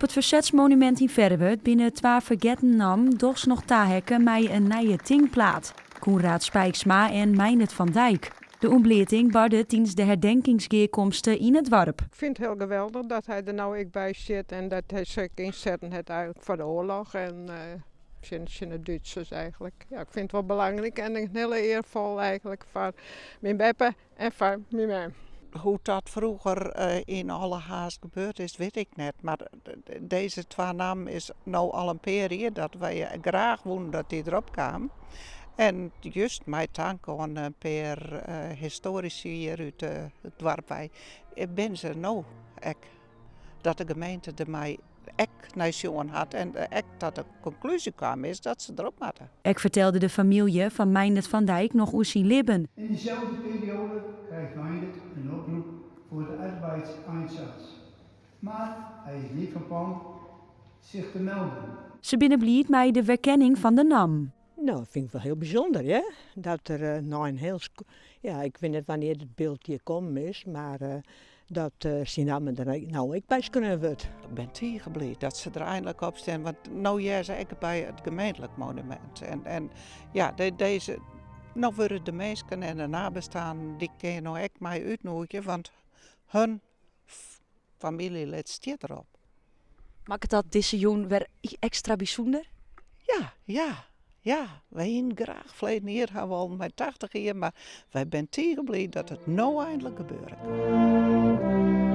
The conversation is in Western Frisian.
Op it fersetsmonumint yn Ferwert binne twa fergetten nammen dochs noch taheakke mei in nije tinkplaat, Koenraad Spijksma en Meindert van Dijk. De ûntbleating barde tidens de herdenkingsgearkomste yn it doarp. Ik fyn it hiel geweldich dat hy der no ek by stiet en dat hy sich ynsetten hat eigenlik foar de oarloch en tsjin de Dútsers eigenlik. Ja, ik fyn it wol belangryk en in hiele earfol eigenlik foar myn beppe en foar myn mem. Hoe't dat froeger yn alle haast gebeurd is, wit ik net. Mar dizze twa nammen is no al in pear jier dat wy graach woenen dat dy derop kamen. En just mei tank oan in pear histoarisy hjir út it doarp wei, binne se no ek dat de gemeente dermei ek nei sjoen hat en ek ta de konklúzje kaam is dat se derop moatte. Ek fertelde de famylje fan Meindert van Dijk noch oer syn libben. In diezelfde periode krijgt Meindert een oproep voor de arbeidseinsatz. Maar hij is niet van plan zich te melden. Se binne bliid mei de werkenning fan de naam. No, dat fyn ik wol hiel bysûnder, hear. Dat der nei in hiel ja, ik wit net wannear't it byld hjir kommen is, mar dat syn namme der no ek by skreaun wurdt. Ik bin tige bliid dat se der einlik op stean, want no hearre se ek by it gemeentlik monumint. En ja, dizze, no wurde de minsken en de nabestaanden, dy kinne no ek mei útnoegje, want hun famyljelid stiet derop. Makket dat dizze jûn wer ekstra bysûnder? Ja, ja, ja. Wy hienen graach ferleden jier ha wollen mei 80 jier, mar wy binne tige bliid dat it no einlik gebeure kin.